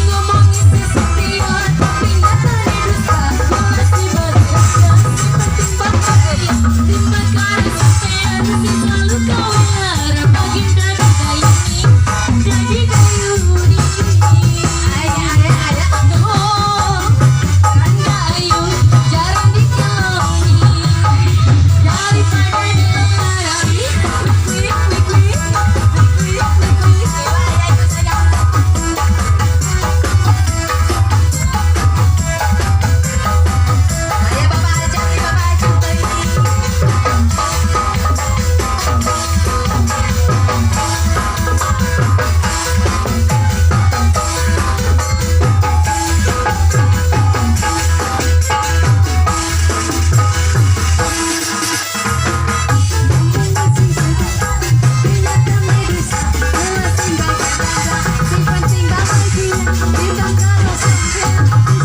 Ngomongin si spion, tapi nyatane dusta. Masih bahagia, sing penting bahagia. Timbang karo sampean sing selalu gawe lara. Baginda digayangi, jadi gayuni. Aya aya aya. No, randa ayu jarang dikeloni. Daripada dilarani, wik wik wik wik wik wik. Ayo aya ikut saya. Ayo Bapak Hajati, Bapak Hajati. Sing penting bahagia, timbang karo sampean.